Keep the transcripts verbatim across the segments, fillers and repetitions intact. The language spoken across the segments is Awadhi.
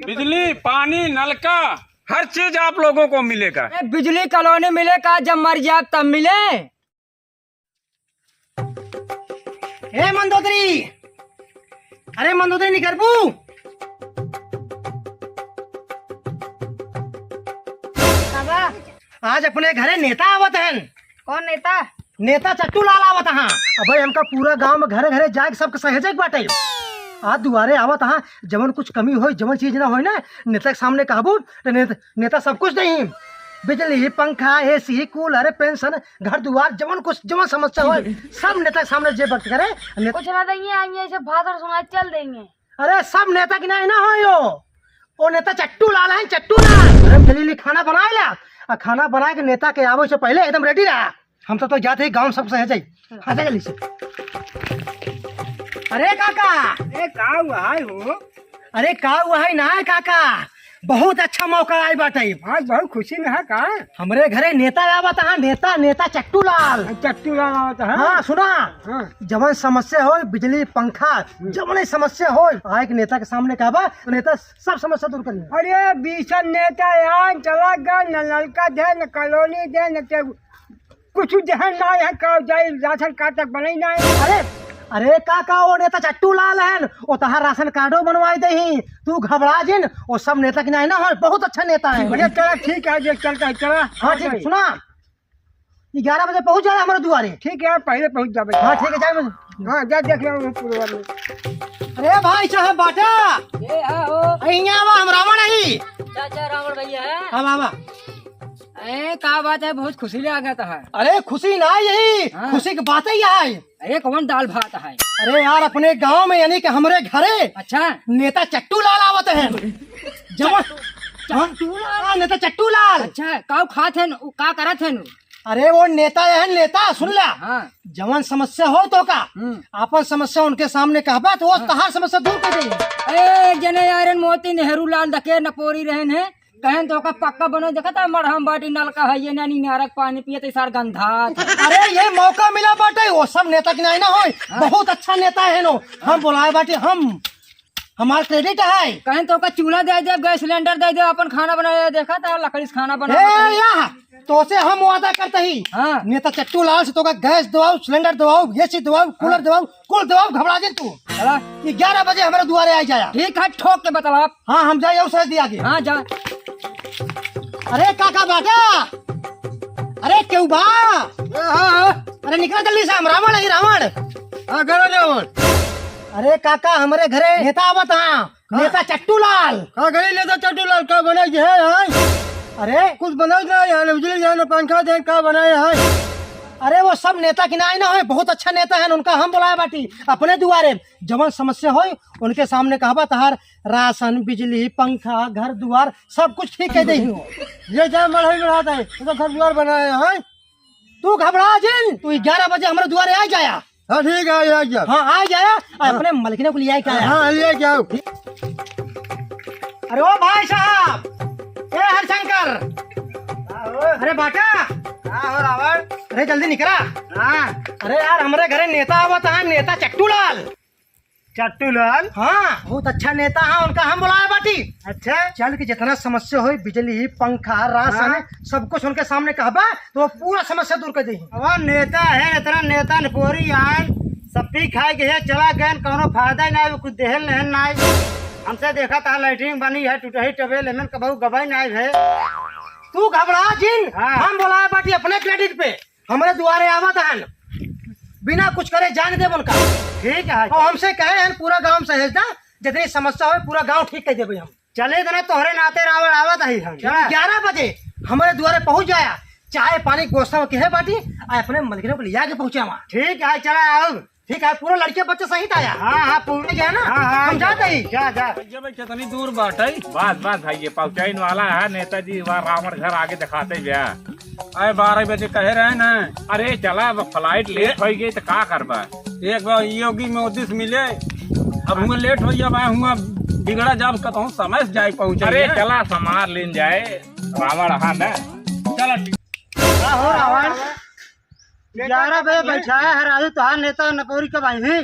बिजली, पानी, नलका, हर चीज आप लोगों को मिलेगा। ए, बिजली कॉलोनी मिले का, जब मर जाब तब मिले। ए मंदोदरी, अरे मंदोदरी निकरबू। का बा? आज अपने घरे नेता आवत हन। कौन नेता? नेता चट्टू लाल आवत हाँ। अबे हमका पूरा गांव में घरे घरे जाके सबके सहेजे के बाटे। आज दुआरे आवत हाँ, जवन कुछ कमी होई, जवन चीज ना होई ना, नेता के सामने कहबू तो नेता, नेता सब कुछ देही। बिजली, पंखा, एसी, कूलर, पेंशन, घर दुआर, जवन कुछ, जवन समस्या होई, सब नेता के सामने जे व्यक्त करे। ने- कुछ ना देंगे, आएंगे ऐसे भाषण सुनाए चल देंगे। अरे सब नेता की नाई ना होई हो, ओ नेता चट्टू लाल है, चट्टू लाल। अरे चली ली खाना बनाए ला, आ खाना बनाए के नेता के आवे से पहले एकदम रेडी रहा। हम तो, तो जाते ही गांव सबसे है जाई। हाँ, जा जल्दी से। अरे काका। ए, का हुआ है हो? अरे का हुआ है ना है काका, बहुत अच्छा मौका आए बाटे। आज बहुत खुशी में है का? हमरे घरे नेता आवत है, नेता, नेता चट्टू लाल। चट्टू लाल आवत है? हाँ, सुना। हाँ। जवन समस्या होई, बिजली, पंखा, हम्म। जवन समस्या होई, आए के नेता के सामने कहबा, तो नेता सब समस्या दूर करिए। अरे बीसन नेता यहाँ चला गया, न नलका दे, न कॉलोनी दे, न के कुछ देहन ना है, का जाई राशन कार्ड तक बनई ना है। अरे, अरे काका, वो नेता चट्टू लाल है, वो तहार राशन कार्डो बनवाई देही। तू घबरा जिन, वो सब नेता की नाई ना हो, बहुत अच्छा नेता है। अरे चला ठीक है, जे चलता है, चला। हाँ, ठीक, सुना, ग्यारह बजे पहुँच जाए हमारे दुआरे। ठीक है, पहले पहुँच जाबे। हाँ, ठीक है, जाए बजे। हाँ, जा देख लो वो पूरा में। अरे भाई साहब बाटा। ए, हाँ हो। अरे, यहाँ आवा, हम रावण ही। चाचा रावण भैया है। आवा, आवा। ए, का बात है, बहुत खुशी ले आ गया था। अरे, खुशी ना यही, हाँ। खुशी की बात ही है। अरे, कौन दाल भात है? अरे यार, अपने गांव में यानी कि हमरे घरे अच्छा। नेता चट्टू लाल आवत हैं। जवन चट्टू, हाँ? चट्टू लाल? हाँ, नेता चट्टू लाल। अच्छा, का खात है, का करत है? अरे वो नेता है, नेता, सुन ला। हाँ। जवन समस्या हो तो का, हम्म। आपन समस्या उनके सामने कहबा तो वो हाँ। तहार समस्या दूर कर देई। ए, जने यारन मोती नेहरू लाल दके नपोरी रहन है, कहन तो का पक्का बनो, देखा था मड़हम बाटी नलका है, ये नानी नारक पानी पिए तो सार गंधा। अरे ये मौका मिला बाटे, वो सब नेता की नाई ना होय, हाँ। बहुत अच्छा नेता है नो, हम बुलाए बाटी हम। हमार credit है। कहें तो का चूल्हा दे दे, गैस सिलेंडर दे दे, अपन खाना बनाए, देखा था लकड़ी से खाना बना ए, या, तो से हम वादा करते ही। हाँ। नेता चट्टू लाल से तो का गैस दवाऊ, सिलेंडर दवाऊ, एसी दवाऊ, कूलर हाँ। दवाऊ, कुल दवाऊ, घबरा जे तू। चला। ये ग्यारह बजे हमारे दुआरे आ जाया। ठीक है, ठोक के बतलाओ। हाँ, हम जाए, उसे दिया के। हाँ, जा। अरे काका बाटा, अरे केहू बा? ए, हाँ, हाँ। अरे निकला जल्दी से, हम रावण है, रावण। हाँ, करो रावण। अरे काका, हमरे घरे नेता आवत हाँ। हाँ। नेता चट्टू लाल। का गई नेता चट्टू लाल, का बनाई है, हाँ? अरे। कुछ बनाई ना यार, बिजली जाए ना, पंखा दे, का बनाए है? अरे वो सब नेता की नाई ना होय, बहुत अच्छा नेता है, उनका हम बुलाए बाटी अपने दुआरे। जवन समस्या होय, उनके सामने कहबा तहार राशन, बिजली, पंखा, घर दुआर सब कुछ ठीक कर देही। ये जा मढ़ई में रहता है, तो घर दुआर बनाए है। तू घबरा जिन, तू ग्यारह बजे हमरे दुआरे आ जाया। हाँ, ठीक है, आ गया। हाँ, आ जाया, और हाँ। अपने मलकिनों को ले आए क्या? हाँ, ले जाओ। अरे ओ भाई साहब, ए हरिशंकर, हाँ हो। अरे बाटा, हाँ हो रावण। अरे जल्दी निकला। हाँ। अरे यार, हमरे घरे नेता आवत है, नेता चट्टू लाल। चट्टू लाल? हाँ, बहुत अच्छा नेता है, उनका हम बुलाए बाटी। अच्छा। चल के जितना समस्या होई, बिजली, पंखा, राशन, हाँ। सब कुछ उनके सामने कहबा, तो वो पूरा समस्या दूर कर देही। अब नेता है, इतना नेता नपोरी आन, सब पी खाए के है, चला गए, कौनो फायदा ही ना, कुछ देहल नहीं ना। हमसे देखा था, लैट्रिन बनी है, टूटही टबेल, एमन कबहू गवाही ना है। तू घबरा जिन, हाँ। हम बुलाए बाटी अपने credit पे। हमरे दुआरे आवत हन, बिना कुछ करे जान देब उनका। ठीक है। और हमसे कहे हन पूरा गांव सहेज दा, जितनी समस्या होय पूरा गांव ठीक कर देबे हम। चले इतना तोहरे नाते रावण आवत ही हम। चला। ग्यारह बजे हमरे दुआरे पहुंच जाया, चाय पानी के व्यवस्था के है बाटी, आ अपने मलकिनों को लिया के पहुंचे वहाँ। ठीक है, चला आओ। ठीक है, पूरा लड़के बच्चे सहित आया। हाँ, हाँ, पूरा। ठीक है ना? हाँ, हाँ, हम जाते ही। जा, जा। भैया भाई, कितनी दूर बाटे? बस, बस भाई, ये पहुंचाइन वाला है नेताजी, वहाँ रावण घर आगे दिखाते गया। अरे, बारह बजे कहे रहे ना। अरे, चला, अब flight late होइ गई तो का करबा? एक बार योगी मोदी से मिले, अब हुआ late होइ जाबा, हुआ बिगड़ा जाब, कहता हूँ समय से जाए पहुंचे। अरे, चला, समार लेन जाए, रावण, हाँ ना? चला, ठीक। का हो रावण? ग्यारह बजे बैठाया है राजू, तोहार नेता नपोरी कब आई ही?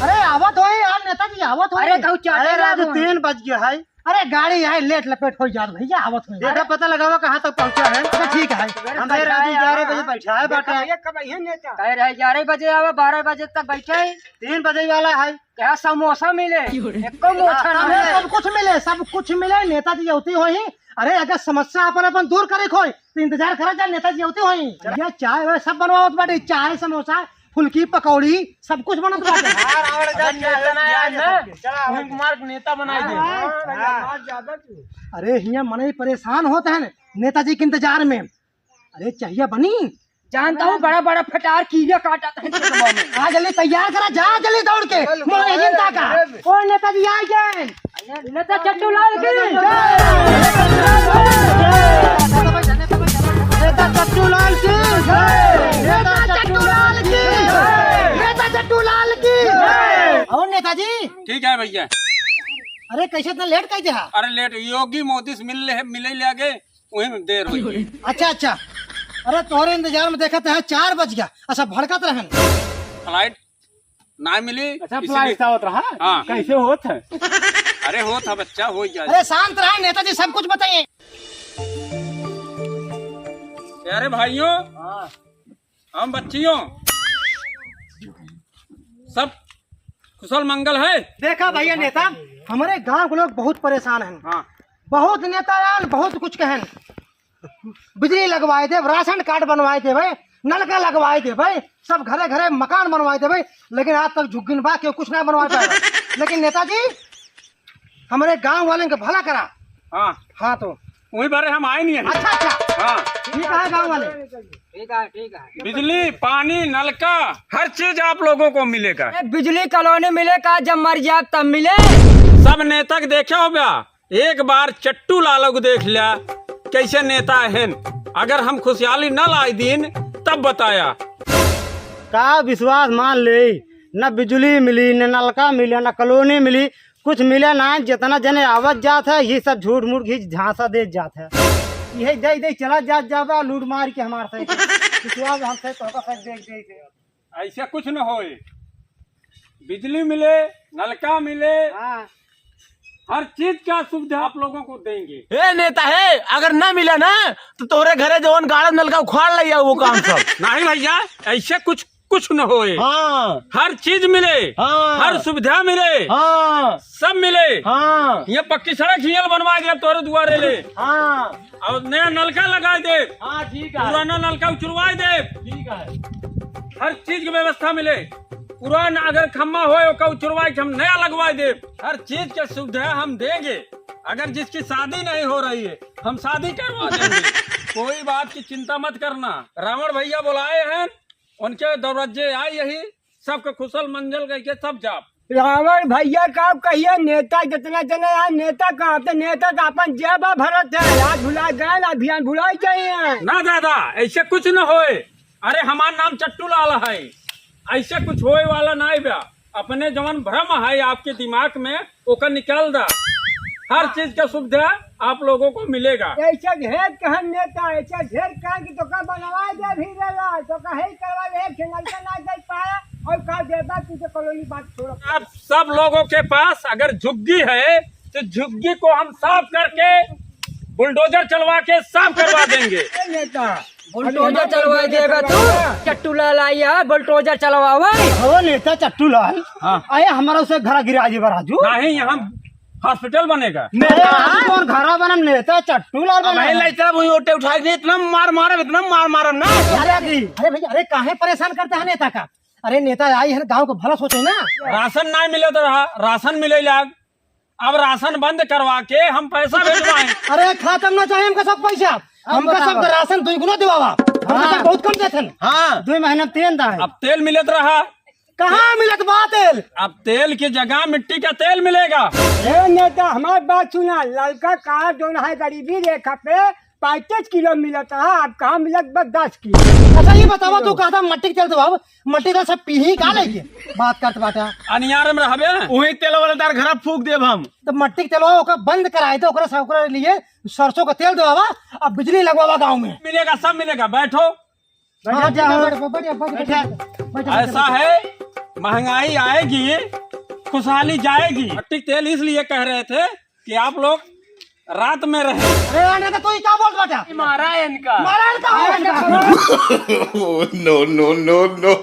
अरे आवत होई यार नेताजी, आवत होई। अरे कहू चाटे अरे राजू, राजू। तीन बज गया है। अरे गाड़ी है, लेट लपेट होइ जात भैया, आवत होइ। देखा, पता लगावा कहाँ तक पहुँचा है। अच्छा, ठीक है। हम देर रात ग्यारह बजे बैठा है बाटे। कब आइए नेता? कह रहे ग्यारह बजे आवा, बारह बजे तक बैठे ही। तीन बजे वाला है। क्या समोसा मिले? एको मोठा ना अरे मिले। सब कुछ मिले, सब कुछ मिले, नेताजी अवती होई। अरे अगर समस्या अपन अपन दूर करे खोई तो इंतजार करा जा, नेताजी अवती होई। भैया चाय वाय सब बनवावत बाटे, चाय समोसा फुल्की पकौड़ी सब कुछ बनत बाटे। हाँ, रावण का अगर नेता ना आया ना, चला, मोहन कुमार को नेता बनाई दे। हाँ, हाँ, हाँ। अरे हियाँ मनई परेशान होत हैं नेताजी के इंतजार में। अरे चाहिए बनी। जानता हूँ, बड़ा बड़ा फटार कीड़ा काटत है खेतवा में। आ जल्दी तैयार करा, जा जल्दी दौड़ के। मोहन इंता का। कौन नेताजी आ गए? नेता चट्टू लाल की। नेता चट्टू लाल की। नेता चट्टू लाल की। नेता चट्टू लाल की। और नेताजी? ठीक है भैया। अरे कैसे इतना लेट कर दिया? अरे लेट, योगी मोदी से मिल ले, मिले ले आगे, वही में देर हो गई। अच्छा अच्छा। अरे तोहरे इंतजार में देखत है, चार बज गया। अच्छा भड़कत रहन। फ्लाइट ना मिली, अच्छा, इसलिए फ्लाइट आवत रहा? हाँ। कैसे होत है? अरे होत है बच्चा, हो जाए। अरे शांत रहा, नेताजी सब कुछ बताइए। प्यारे भाइयों, हाँ। हम बच्चियों, सब कुशल मंगल है। देखा भैया नेता, हमारे गांव के लोग बहुत परेशान हैं। हाँ। बहुत नेता आन, बहुत कुछ कहन, बिजली लगवाए देब, राशन कार्ड बनवाए देबे, नलका लगवाए देबे, सब घरे घरे मकान बनवाए देबे, लेकिन आज तक झुग्गिन बा, केहू कुछ ना बनवा पाए। लेकिन नेताजी, हमरे गांव वालेन के भला करा। हाँ। हाँ तो। वही बारे हम आए नहीं है। अच्छा, अच्छा। हाँ। ठीक है गांव वाले। ठीक है, ठीक है। बिजली, पानी, नलका, हर चीज आप लोगों को मिलेगा। ए, बिजली कॉलोनी मिले का, जब मर जाए तब मिले। सब नेता के देखे हो बया, एक बार चट्टू लाला को देख लिया, कैसे नेता हैं। अगर हम खुशहाली न लाई दीन, तब बताया। का विश्वास मान ले, न बिजली मिली, न नलका मिले, न कॉलोनी मिली, कुछ मिले ना। जितना जने आवत जात है, ये सब झूठ मूठ घीच झांसा देत जात है। यही दे दे चला जात जाबा, लूट मार के हमार से। विश्वास हमसे तो होगा, सब देख देख के। ऐसे कुछ न होए, बिजली मिले, नलका मिले, हाँ। हर चीज का सुविधा आप लोगों को देंगे। ए नेता है, अगर ना मिला ना तो तोहरे घरे जवन गाड़ा नलका उखाड़ ले जाओ वो काम सब। नहीं भैया, ऐसे कुछ, कुछ न होए। हाँ। हर चीज मिले, हाँ। हर सुविधा मिले, हाँ। सब मिले। हाँ। ये पक्की सड़क हियल बनवा दे तोहरे दुआरे ले। हाँ। और नया नलका लगा दे। हाँ, ठीक है। पुराना नलका उचरवा दे। ठीक है। हर चीज की व्यवस्था मिले। पुराना अगर खम्मा होए, ओका उचरवा के हम नया लगवा दे। हर चीज के सुविधा हम देंगे। अगर जिसकी शादी नहीं हो रही है, हम शादी करवा देंगे। कोई बात की चिंता मत करना। रावण भैया बुलाए हैं, उनके दरवाजे आई यही, सबके कुशल मंगल कह के सब जाब। रावण भैया का कहिए, नेता जितना जने हैं, नेता कहाँ थे? नेता तो अपन जेबा भरत है, आज भुला गए ना, अभियान भुलाई जाइए। ना दादा, ऐसे कुछ न होए। अरे हमार नाम चट्टू लाल है, ऐसे कुछ होए वाला ना बा। अपने जवन भ्रम है आपके दिमाग में, ओकर निकाल दा। हर चीज का सुविधा आप लोगों को मिलेगा। ऐसे ढेर कहन नेता, ऐसे ढेर कह कि तोका बनवा दे भी रेला, तोका है करवा दे, एक ठे नलका ना दे पाया, और का देबा तुझे कॉलोनी बात छोड़ो। आप सब लोगों के पास अगर झुग्गी है तो झुग्गी को हम साफ करके बुलडोजर चलवा के साफ करवा देंगे। ए नेता, बुलडोजर चलवा देबा तू? चट्टू लाल आई है, बुलडोजर चलवावे। हो नेता चट्टू लाल, हाँ। आए हमारा उसे घर गिरा जी राजू। नहीं, यहाँ हॉस्पिटल बनेगा। नेता आज कौन घरा बनम, नेता चट्टू लाल अब बनम। भाई लइका वही ओटे उठाए के इतना मार मारम, इतना मार मारम ना। अरे अरे, अरे भैया, अरे काहे परेशान करते हैं नेता का? अरे नेता आई है ना, गांव को भला सोचे ना। राशन ना मिले तो रहा, राशन मिले लाग। अब राशन बंद करवा के हम पैसा भेजवाएं। अरे खाता में ना चाहिए हमका सब पैसा, अब हमका बताओ। सब राशन दुगुना देवावा, हमका हाँ। सब बहुत कम देथन। हाँ। दो महीना में तेल दाए। अब तेल मिलत रहा। कहाँ मिलत बा तेल? अब तेल की जगह मिट्टी का तेल मिलेगा। ए नेता, हमारी बात सुना, ललका का जौन है गरीबी रेखा पे पैंतीस किलो मिलत रहा, अब कहाँ मिलत बा दस किलो। अच्छा ये बतावा, तू कहता मट्टी के तेल देवावा, मट्टी का सब पीही का लेके बात करत बाटा। अनियार में रहबे। वही तेल वाला तार घर फूक देब हम। तो मट्टी के तेलवा ओकरा बंद कराए दे, ओकरा से, ओकरा लिए सरसों का तेल देवावा, अब बिजली लगवावा गाँव में। मिलेगा, सब मिलेगा, बैठो। हाँ, जा, हाँ। बैठ, बैठ, बैठ, बैठ, बैठ, बैठ, बैठ, ऐसा बैठ। है, महंगाई आएगी, खुशहाली जाएगी। मट्टी के तेल इसलिए कह रहे थे कि आप लोग रात में रहे। अरे, आने तो तू ही का बोल रहा था? मारा है इनका। मारा है इनका। Oh, no, no, no, no।